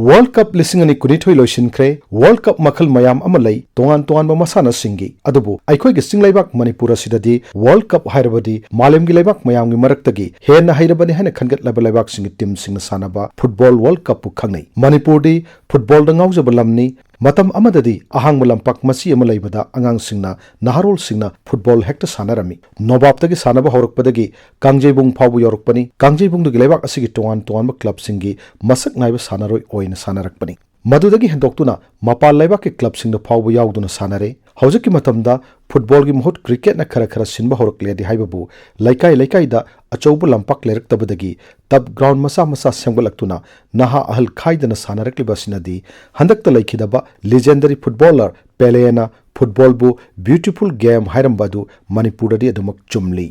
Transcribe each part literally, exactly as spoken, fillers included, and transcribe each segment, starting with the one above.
World Cup ꯂꯤꯁꯤꯡ ꯑꯅꯤ ꯀꯨꯟꯅꯤꯊꯣꯏ ꯂꯣꯏꯁꯤꯟꯈ꯭ꯔꯦ꯫ World Cup ꯃꯈꯜ ꯃꯌꯥꯝ ꯑꯃ ꯂꯩ, ꯇꯣꯉꯥꯟ ꯇꯣꯉꯥꯟꯕ ꯃꯁꯥꯟꯅꯁꯤꯡꯒꯤ꯫ ꯑꯗꯨꯕꯨ ꯑꯩꯈꯣꯏꯒꯤ ꯆꯤꯡꯂꯩꯕꯥꯛ ꯃꯅꯤꯄꯨꯔ ꯑꯁꯤꯗꯗꯤ World Cup ꯍꯥꯏꯔꯕꯗꯤ ꯃꯥꯂꯦꯝꯒꯤ ꯂꯩꯕꯥꯛ ꯃꯌꯥꯝꯒꯤ ꯃꯔꯛꯇꯒꯤ ꯍꯦꯟꯅ ꯍꯩꯔꯕꯅꯤ ꯍꯥꯏꯅ ꯈꯟꯒꯠꯂꯕ ꯂꯩꯕꯥꯛꯁꯤꯡꯒꯤ teamꯁꯤꯡꯅ ꯁꯥꯟꯅꯕ football World Cupꯄꯨ ꯈꯪꯅꯩ꯫ ꯃꯅꯤꯄꯨꯔꯗꯤ footballꯗ ꯉꯥꯎꯖꯕ ꯂꯝꯅꯤ꯫ ꯃꯇꯝ ꯑꯃꯗꯗꯤ ꯑꯍꯥꯡꯕ ꯂꯝꯄꯥꯛ ꯃꯆꯤ ꯑꯃ ꯂꯩꯕꯗ ꯑꯉꯥꯡꯁꯤꯡꯅ, ꯅꯍꯥꯔꯣꯜꯁꯤꯡꯅ football ꯍꯦꯛꯇ ꯁꯥꯟꯅꯔꯝꯃꯤ꯫ ꯅꯣꯕꯥꯞꯇꯒꯤ ꯁꯥꯟꯅꯕ ꯍꯧꯔꯛꯄꯗꯒꯤ ꯀꯥꯡꯖꯩꯕꯨꯡ ꯐꯥꯎꯕ ꯌꯧꯔꯛꯄꯅꯤ꯫ ꯀꯥꯡꯖꯩꯕꯨꯡꯗꯒꯤ ꯂꯩꯕꯥꯛ ꯑꯁꯤꯒꯤ ꯇꯣꯉꯥꯟ ꯇꯣꯉꯥꯟꯕ clubꯁꯤꯡꯒꯤ ꯃꯁꯛ ꯅꯥꯏꯕ ꯁꯥꯟꯅꯔꯣꯏ ꯑꯣꯏꯅ ꯁꯥꯟꯅꯔꯛꯄꯅꯤ꯫ ꯃꯗꯨꯗꯒꯤ ꯍꯦꯟꯗꯣꯛꯇꯨꯅ ꯃꯄꯥꯟ ꯂꯩꯕꯥꯛꯀꯤ clubꯁꯤꯡꯗ ꯐꯥꯎꯕ ꯌꯥꯎꯗꯨꯅ ꯁꯥꯟꯅꯔꯦ꯫ ꯍꯧꯖꯤꯛꯀꯤ ꯃꯇꯝꯗ footballꯒꯤ ꯃꯍꯨꯠ cricketꯅ ꯈꯔ ꯈꯔ ꯁꯤꯟꯕ ꯍꯧꯔꯛꯂꯦꯗꯤ ꯍꯥꯏꯕꯕꯨ, ꯂꯩꯀꯥꯏ ꯂꯩꯀꯥꯏꯗ ꯑꯆꯧꯕ ꯂꯝꯄꯥꯛ ꯂꯩꯔꯛꯇꯕꯗꯒꯤ turf ground ꯃꯆꯥ ꯃꯆꯥ ꯁꯦꯝꯒꯠꯂꯛꯇꯨꯅ ꯅꯍꯥ ꯑꯍꯜ ꯈꯥꯏꯗꯅ ꯁꯥꯟꯅꯔꯛꯂꯤꯕ ꯑꯁꯤꯅꯗꯤ ꯍꯟꯗꯛꯇ ꯂꯩꯈꯤꯗꯕ legendary footballer ꯄꯦꯂꯦꯅ footballꯕꯨ beautiful game ꯍꯥꯏꯔꯝꯕ ꯑꯗꯨ ꯃꯅꯤꯄꯨꯔꯗꯗꯤ ꯑꯗꯨꯃꯛ ꯆꯨꯝꯂꯤ꯫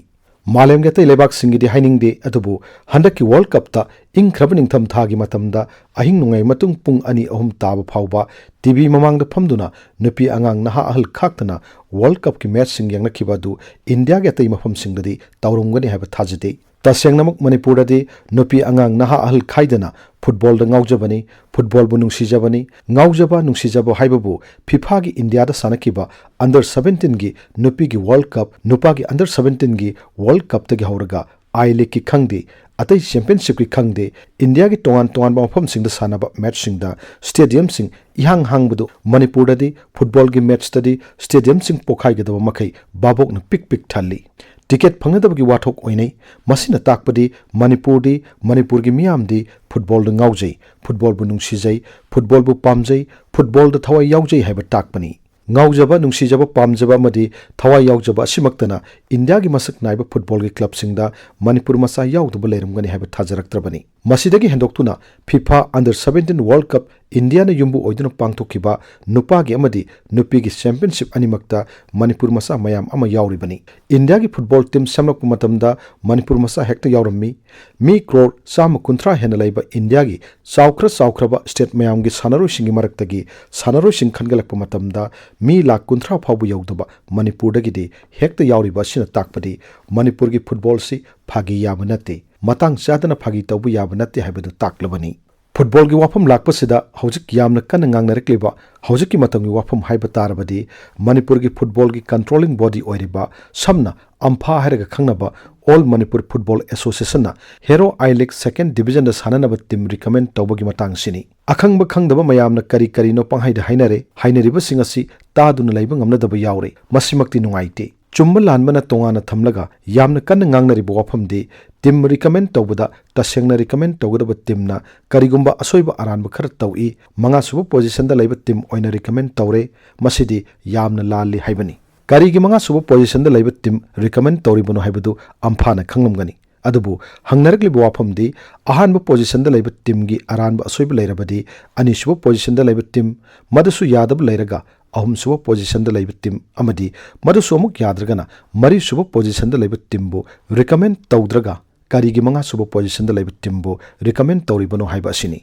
ꯃꯥꯂꯦꯝꯒꯤ ꯑꯇꯩ ꯂꯩꯕꯥꯛꯁꯤꯡꯒꯤꯗꯤ ꯍꯥꯏꯅꯤꯡꯗꯦ, ꯑꯗꯨꯕꯨ ꯍꯟꯗꯛꯀꯤ World Cupꯇ ꯏꯪꯈ꯭ꯔꯕ ꯅꯤꯡꯊꯝ ꯊꯥꯒꯤ ꯃꯇꯝꯗ ꯑꯍꯤꯡ ꯅꯣꯡꯌꯥꯏ ꯃꯇꯨꯡ ꯄꯨꯡ ꯑꯅꯤ ꯑꯍꯨꯝ ꯇꯥꯕ ꯐꯥꯎꯕ TV ꯃꯃꯥꯡꯗ ꯐꯝꯗꯨꯅ ꯅꯨꯄꯤ ꯑꯉꯥꯡ ꯅꯍꯥ ꯑꯍꯜ ꯈꯥꯛꯇꯅ World Cupꯀꯤ matchꯁꯤꯡ ꯌꯦꯡꯅꯈꯤꯕ ꯑꯗꯨ ꯏꯟꯗꯤꯌꯥꯒꯤ ꯑꯇꯩ ꯃꯐꯝꯁꯤꯡꯗꯗꯤ ꯇꯧꯔꯝꯒꯅꯤ ꯍꯥꯏꯕ ꯊꯥꯖꯗꯦ꯫ ꯇꯁꯦꯡꯅꯃꯛ ꯃꯅꯤꯄꯨꯔꯗꯗꯤ ꯅꯨꯄꯤ ꯑꯉꯥꯡ ꯅꯍꯥ ꯑꯍꯜ ꯈꯥꯏꯗꯅ footballꯗ ꯉꯥꯎꯖꯕꯅꯤ, footballꯕꯨ ꯅꯨꯡꯁꯤꯖꯕꯅꯤ꯫ ꯉꯥꯎꯖꯕ, ꯅꯨꯡꯁꯤꯖꯕ ꯍꯥꯏꯕꯕꯨ FIFAꯒꯤ ꯏꯟꯗꯤꯌꯥꯗ ꯁꯥꯟꯅꯈꯤꯕ under seventeenꯒꯤ ꯅꯨꯄꯤꯒꯤ World Cup, ꯅꯨꯄꯥꯒꯤ under seventeenꯒꯤ World Cupꯇꯒꯤ ꯍꯧꯔꯒ I Leagueꯀꯤ ꯈꯪꯗꯦ, ꯑꯇꯩ championshipꯀꯤ ꯈꯪꯗꯦ, ꯏꯟꯗꯤꯌꯥꯒꯤ ꯇꯣꯉꯥꯟ ꯇꯣꯉꯥꯟꯕ ꯃꯐꯝꯁꯤꯡꯗ ꯁꯥꯟꯅꯕ matchꯁꯤꯡꯗ stadiumꯁꯤꯡ ꯏꯍꯥꯡ ꯍꯥꯡꯕꯗꯨ ꯃꯅꯤꯄꯨꯔꯗꯗꯤ footballꯒꯤ matchꯇꯗꯤ stadiumꯁꯤꯡ ꯄꯣꯈꯥꯏꯒꯗꯕ ꯃꯈꯩ ꯚꯥꯕꯣꯛꯅ ꯄꯤꯛ ꯄꯤꯛ ꯊꯜꯂꯤ꯫ Ticket ꯐꯪꯅꯗꯕꯒꯤ ꯋꯥꯊꯣꯛ ꯑꯣꯏꯅꯩ꯫ ꯃꯁꯤꯅ ꯇꯥꯛꯄꯗꯤ ꯃꯅꯤꯄꯨꯔꯗꯤ, ꯃꯅꯤꯄꯨꯔꯒꯤ ꯃꯤꯌꯥꯝꯗꯤ footballꯗ ꯉꯥꯎꯖꯩ, footballꯕꯨ ꯅꯨꯡꯁꯤꯖꯩ, footballꯕꯨ ꯄꯥꯝꯖꯩ, footballꯗ ꯊꯋꯥꯏ ꯌꯥꯎꯖꯩ ꯍꯥꯏꯕ ꯇꯥꯛꯄꯅꯤ꯫ ꯉꯥꯎꯖꯕ, ꯅꯨꯡꯁꯤꯖꯕ, ꯄꯥꯝꯖꯕ ꯑꯃꯗꯤ ꯊꯋꯥꯏ ꯌꯥꯎꯖꯕ ꯑꯁꯤꯃꯛꯇꯅ ꯏꯟꯗꯤꯌꯥꯒꯤ ꯃꯁꯛ ꯅꯥꯏꯕ footballꯒꯤ clubꯁꯤꯡꯗ ꯃꯅꯤꯄꯨꯔ ꯃꯆꯥ ꯌꯥꯎꯗꯕ ꯂꯩꯔꯝꯒꯅꯤ ꯍꯥꯏꯕ ꯊꯥꯖꯔꯛꯇ꯭ꯔꯕꯅꯤ꯫ ꯃꯁꯤꯗꯒꯤ ꯍꯦꯟꯗꯣꯛꯇꯨꯅ FIFA under seventeen World Cup ꯏꯟꯗꯤꯌꯥꯅ ꯌꯨꯝꯕꯨ ꯑꯣꯏꯗꯨꯅ ꯄꯥꯡꯊꯣꯛꯈꯤꯕ ꯅꯨꯄꯥꯒꯤ ꯑꯃꯗꯤ ꯅꯨꯄꯤꯒꯤ championship ꯑꯅꯤꯃꯛꯇ ꯃꯅꯤꯄꯨꯔ ꯃꯆꯥ ꯃꯌꯥꯝ ꯑꯃ ꯌꯥꯎꯔꯤꯕꯅꯤ꯫ ꯏꯟꯗꯤꯌꯥꯒꯤ football team ꯁꯦꯝꯂꯛꯄ ꯃꯇꯝꯗ ꯃꯅꯤꯄꯨꯔ ꯃꯆꯥ ꯍꯦꯛꯇ ꯌꯥꯎꯔꯝꯃꯤ꯫ ꯃꯤ crore ꯆꯥꯝꯃ ꯀꯨꯟꯊ꯭ꯔꯥ ꯍꯦꯟꯅ ꯂꯩꯕ ꯏꯟꯗꯤꯌꯥꯒꯤ ꯆꯥꯎꯈ꯭ꯔ ꯆꯥꯎꯈ꯭ꯔꯕ state ꯃꯌꯥꯝꯒꯤ ꯁꯥꯟꯅꯔꯣꯏꯁꯤꯡꯒꯤ ꯃꯔꯛꯇꯒꯤ ꯁꯥꯟꯅꯔꯣꯏꯁꯤꯡ ꯈꯟꯒꯠꯂꯛꯄ ꯃꯇꯝꯗ ꯃꯤ ꯂꯥꯈ ꯀꯨꯟꯊ꯭ꯔꯥ ꯐꯥꯎꯕ ꯌꯧꯗꯕ ꯃꯅꯤꯄꯨꯔꯗꯒꯤꯗꯤ ꯍꯦꯛꯇ ꯌꯥꯎꯔꯤꯕ ꯑꯁꯤꯅ ꯇꯥꯛꯄꯗꯤ ꯃꯅꯤꯄꯨꯔꯒꯤ footballꯁꯤ ꯐꯥꯒꯤ ꯌꯥꯕ ꯅꯠꯇꯦ, ꯃꯇꯥꯡ ꯆꯥꯗꯅ ꯐꯥꯒꯤ ꯇꯧꯕ ꯌꯥꯕ ꯅꯠꯇꯦ ꯍꯥꯏꯕꯗꯨ ꯇꯥꯛꯂꯕꯅꯤ꯫ ꯐꯨꯠꯕꯣꯜꯒꯤ ꯋꯥꯐꯝ ꯂꯥꯛꯄꯁꯤꯗ ꯍꯧꯖꯤꯛ ꯌꯥꯝꯅ ꯀꯟꯅ ꯉꯥꯡꯅꯔꯛꯂꯤꯕ ꯍꯧꯖꯤꯛꯀꯤ ꯃꯇꯝꯒꯤ ꯋꯥꯐꯝ ꯍꯥꯏꯕ ꯇꯥꯔꯕꯗꯤ ꯃꯅꯤꯄꯨꯔꯒꯤ ꯐꯨꯠꯕꯣꯜꯒꯤ controlling body ꯑꯣꯏꯔꯤꯕ, ꯁꯝꯅ ꯑꯝꯐꯥ ꯍꯥꯏꯔꯒ ꯈꯪꯅꯕ All Manipur Football Associationꯅ Hero I League second divisionꯗ ꯁꯥꯟꯅꯅꯕ team recommend ꯇꯧꯕꯒꯤ ꯃꯇꯥꯡꯁꯤꯅꯤ꯫ ꯑꯈꯪꯕ ꯈꯪꯗꯕ ꯃꯌꯥꯝꯅ ꯀꯔꯤ ꯀꯔꯤꯅꯣ ꯄꯪꯍꯥꯏꯗ ꯍꯥꯏꯅꯔꯦ꯫ ꯍꯥꯏꯅꯔꯤꯕꯁꯤꯡ ꯑꯁꯤ ꯇꯥꯗꯨꯅ ꯂꯩꯕ ꯉꯝꯅꯗꯕ ꯌꯥꯎꯔꯦ꯫ ꯃꯁꯤꯃꯛꯇꯤ ꯅꯨꯡꯉꯥꯏꯇꯦ꯫ ꯆꯨꯝꯕ ꯂꯥꯟꯕꯅ ꯇꯣꯉꯥꯟꯅ ꯊꯝꯂꯒ ꯌꯥꯝꯅ ꯀꯟꯅ ꯉꯥꯡꯅꯔꯤꯕ ꯋꯥꯐꯝꯗꯤ team recommend ꯇꯧꯕꯗ ꯇꯁꯦꯡꯅ recommend ꯇꯧꯒꯗꯕ teamꯅ ꯀꯔꯤꯒꯨꯝꯕ ꯑꯁꯣꯏꯕ ꯑꯔꯥꯟꯕ ꯈꯔ ꯇꯧꯏ, ꯃꯉꯥꯁꯨꯕ positionꯗ ꯂꯩꯕ team ꯑꯣꯏꯅ recommend ꯇꯧꯔꯦ, ꯃꯁꯤꯗꯤ ꯌꯥꯝꯅ ꯂꯥꯜꯂꯤ ꯍꯥꯏꯕꯅꯤ꯫ ꯀꯔꯤꯒꯤ ꯃꯉꯥꯁꯨꯕ positionꯗ ꯂꯩꯕ team recommend ꯇꯧꯔꯤꯕꯅꯣ ꯍꯥꯏꯕꯗꯨ ꯑꯝꯐꯥꯅ ꯈꯪꯂꯝꯒꯅꯤ꯫ ꯑꯗꯨꯕꯨ ꯍꯪꯅꯔꯛꯂꯤꯕ ꯋꯥꯐꯝꯗꯤ ꯑꯍꯥꯟꯕ positionꯗ ꯂꯩꯕ teamꯒꯤ ꯑꯔꯥꯟꯕ ꯑꯁꯣꯏꯕ ꯂꯩꯔꯕꯗꯤ ꯑꯅꯤꯁꯨꯕ positionꯗ ꯂꯩꯕ team ꯃꯗꯨꯁꯨ ꯌꯥꯗꯕ ꯂꯩꯔꯒ ꯑꯍꯨꯝꯁꯨꯕ positionꯗ ꯂꯩꯕ team ꯑꯃꯗꯤ ꯃꯗꯨꯁꯨ ꯑꯃꯨꯛ ꯌꯥꯗ꯭ꯔꯒꯅ ꯃꯔꯤꯁꯨꯕ positionꯗ ꯂꯩꯕ teamꯕꯨ recommend ꯇꯧꯗ꯭ꯔꯒ ꯀꯔꯤꯒꯤ ꯃꯉꯥꯁꯨꯕ positionꯗ ꯂꯩꯕ teamꯕꯨ recommend ꯇꯧꯔꯤꯕꯅꯣ ꯍꯥꯏꯕ ꯑꯁꯤꯅꯤ꯫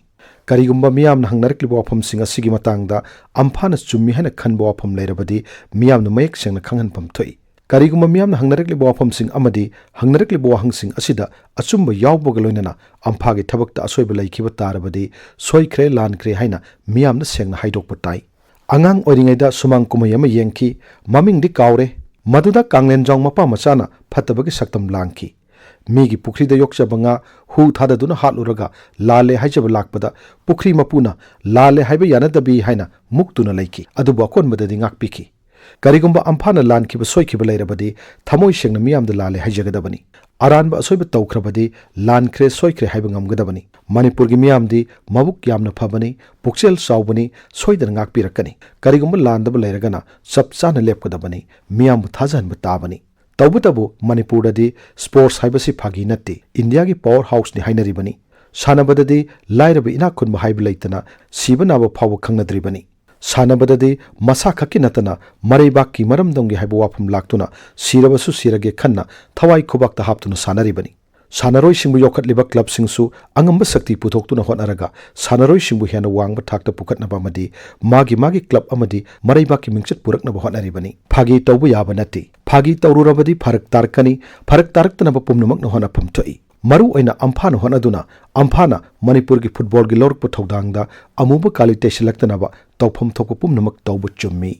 ꯀꯔꯤꯒꯨꯝꯕ ꯃꯤꯌꯥꯝꯅ ꯍꯪꯅꯔꯛꯂꯤꯕ ꯋꯥꯐꯝꯁꯤꯡ ꯑꯁꯤꯒꯤ ꯃꯇꯥꯡꯗ ꯑꯝꯐꯥꯅ ꯆꯨꯝꯃꯤ ꯍꯥꯏꯅ ꯈꯟꯕ ꯋꯥꯐꯝ ꯂꯩꯔꯕꯗꯤ ꯃꯤꯌꯥꯝꯅ ꯃꯌꯦꯛ ꯁꯦꯡꯅ ꯈꯪꯍꯟꯐꯝ ꯊꯣꯛꯏ꯫ ꯀꯔꯤꯒꯨꯝꯕ ꯃꯤꯌꯥꯝꯅ ꯍꯪꯅꯔꯛꯂꯤꯕ ꯋꯥꯐꯝꯁꯤꯡ ꯑꯃꯗꯤ ꯍꯪꯅꯔꯛꯂꯤꯕ ꯋꯥꯍꯪꯁꯤꯡ ꯑꯁꯤꯗ ꯑꯆꯨꯝꯕ ꯌꯥꯎꯕꯒ ꯂꯣꯏꯅꯅ ꯑꯝꯐꯥꯒꯤ ꯊꯕꯛꯇ ꯑꯁꯣꯏꯕ ꯂꯩꯈꯤꯕ ꯇꯥꯔꯕꯗꯤ ꯁꯣꯏꯈ꯭ꯔꯦ, ꯂꯥꯟꯈ꯭ꯔꯦ ꯍꯥꯏꯅ ꯃꯤꯌꯥꯝꯅ ꯁꯦꯡꯅ ꯍꯥꯏꯗꯣꯛꯄ ꯇꯥꯏ꯫ ꯑꯉꯥꯡ ꯑꯣꯏꯔꯤꯉꯩꯗ ꯁꯨꯃꯥꯡ ꯀꯨꯝꯍꯩ ꯑꯃ ꯌꯦꯡꯈꯤ, ꯃꯃꯤꯡꯗꯤ ꯀꯥꯎꯔꯦ꯫ ꯃꯗꯨꯗ ꯀꯥꯡꯂꯦꯟꯖꯥꯎ ꯃꯄꯥ ꯃꯆꯥꯅ ꯐꯠꯇꯕꯒꯤ ꯁꯛꯇꯝ ꯂꯥꯡꯈꯤ꯫ ꯃꯤꯒꯤ ꯄꯨꯈ꯭ꯔꯤꯗ ꯌꯣꯛꯆꯕ ꯉꯥ ꯍꯨ ꯊꯥꯗꯗꯨꯅ ꯍꯥꯠꯂꯨꯔꯒ ꯂꯥꯜꯂꯦ ꯍꯥꯏꯖꯕ ꯂꯥꯛꯄꯗ ꯄꯨꯈ꯭ꯔꯤ ꯃꯄꯨꯅ "ꯂꯥꯜꯂꯦ ꯍꯥꯏꯕ ꯌꯥꯅꯗꯕꯤ" ꯍꯥꯏꯅ ꯃꯨꯛꯇꯨꯅ ꯂꯩꯈꯤ꯫ ꯑꯗꯨꯕꯨ ꯑꯀꯣꯟꯕꯗꯗꯤ ꯉꯥꯛꯄꯤꯈꯤ꯫ ꯀꯔꯤꯒꯨꯝꯕ ꯑꯝꯐꯥꯅ ꯂꯥꯟꯈꯤꯕ ꯁꯣꯏꯈꯤꯕ ꯂꯩꯔꯕꯗꯤ ꯊꯃꯣꯏ ꯁꯦꯡꯅ ꯃꯤꯌꯥꯝꯗ ꯂꯥꯜꯂꯦ ꯍꯥꯏꯖꯒꯗꯕꯅꯤ꯫ ꯑꯔꯥꯟꯕ ꯑꯁꯣꯏꯕ ꯇꯧꯈ꯭ꯔꯕꯗꯤ ꯂꯥꯟꯈ꯭ꯔꯦ ꯁꯣꯏꯈ꯭ꯔꯦ ꯍꯥꯏꯕ ꯉꯝꯒꯗꯕꯅꯤ꯫ ꯃꯅꯤꯄꯨꯔꯒꯤ ꯃꯤꯌꯥꯝꯗꯤ ꯃꯕꯨꯛ ꯌꯥꯝꯅ ꯐꯕꯅꯤ, ꯄꯨꯛꯆꯦꯜ ꯆꯥꯎꯕꯅꯤ, ꯁꯣꯏꯗꯅ ꯉꯥꯛꯄꯤꯔꯛꯀꯅꯤ꯫ ꯀꯔꯤꯒꯨꯝꯕ ꯂꯥꯟꯗꯕ ꯂꯩꯔꯒꯅ ꯆꯞ ꯆꯥꯅ ꯂꯦꯞꯀꯗꯕꯅꯤ, ꯃꯤꯌꯥꯝꯕꯨ ꯊꯥꯖꯍꯟꯕ ꯇꯥꯕꯅꯤ꯫ ꯇꯧꯕꯇꯕꯨ ꯃꯅꯤꯄꯨꯔꯗꯗꯤ sports ꯍꯥꯏꯕꯁꯤ ꯐꯥꯒꯤ ꯅꯠꯇꯦ, ꯏꯟꯗꯤꯌꯥꯒꯤ power houseꯅꯤ ꯍꯥꯏꯅꯔꯤꯕꯅꯤ꯫ ꯁꯥꯟꯅꯕꯗꯗꯤ ꯂꯥꯏꯔꯕ ꯏꯅꯥꯛ ꯈꯨꯟꯕ ꯍꯥꯏꯕ ꯂꯩꯇꯅ ꯁꯤꯕ ꯅꯥꯕ ꯐꯥꯎꯕ ꯈꯪꯅꯗ꯭ꯔꯤꯕꯅꯤ꯫ ꯁꯥꯟꯅꯕꯗꯗꯤ ꯃꯁꯥ ꯈꯛꯀꯤ ꯅꯠꯇꯅ ꯃꯔꯩꯕꯥꯛꯀꯤ ꯃꯔꯝꯗꯝꯒꯤ ꯍꯥꯏꯕ ꯋꯥꯐꯝ ꯂꯥꯛꯇꯨꯅ ꯁꯤꯔꯕꯁꯨ ꯁꯤꯔꯒꯦ ꯈꯟꯅ ꯊꯋꯥꯏ ꯈꯨꯕꯥꯛꯇ ꯍꯥꯞꯇꯨꯅ ꯁꯥꯟꯅꯔꯤꯕꯅꯤ꯫ ꯁꯥꯟꯅꯔꯣꯏꯁꯤꯡꯕꯨ ꯌꯣꯛꯈꯠꯂꯤꯕ clubꯁꯤꯡꯁꯨ ꯑꯉꯝꯕ ꯁꯛꯇꯤ ꯄꯨꯊꯣꯛꯇꯨꯅ ꯍꯣꯠꯅꯔꯒ ꯁꯥꯟꯅꯔꯣꯏꯁꯤꯡꯕꯨ ꯍꯦꯟꯅ ꯋꯥꯡꯕ ꯊꯥꯛꯇ ꯄꯨꯈꯠꯅꯕ ꯑꯃꯗꯤ ꯃꯥꯒꯤ ꯃꯥꯒꯤ club ꯑꯃꯗꯤ ꯃꯔꯩꯕꯥꯛꯀꯤ ꯃꯤꯡꯆꯠ ꯄꯨꯔꯛꯅꯕ ꯍꯣꯠꯅꯔꯤꯕꯅꯤ꯫ ꯐꯥꯒꯤ ꯇꯧꯕ ꯌꯥꯕ ꯅꯠꯇꯦ꯫ ꯐꯥꯒꯤ ꯇꯧꯔꯨꯔꯕꯗꯤ ꯐꯔꯛ ꯇꯥꯔꯛꯀꯅꯤ꯫ ꯐꯔꯛ ꯇꯥꯔꯛꯇꯅꯕ ꯄꯨꯝꯅꯃꯛꯅ ꯍꯣꯠꯅꯐꯝ ꯊꯣꯛꯏ꯫ ꯃꯔꯨ ꯑꯣꯏꯅ ꯑꯝꯐꯥꯅ ꯍꯣꯠꯅꯗꯨꯅ ꯑꯝꯐꯥꯅ ꯃꯅꯤꯄꯨꯔꯒꯤ ꯐꯨꯠꯕꯣꯜꯒꯤ ꯂꯧꯔꯛꯄ ꯊꯧꯗꯥꯡꯗ ꯑꯃꯨꯕ ꯀꯥꯂꯤ ꯇꯩꯁꯤꯜꯂꯛꯇꯅꯕ ꯇꯧꯐꯝ ꯊꯣꯛꯄ ꯄꯨꯝꯅꯃꯛ ꯇꯧꯕ ꯆꯨꯝꯃꯤ꯫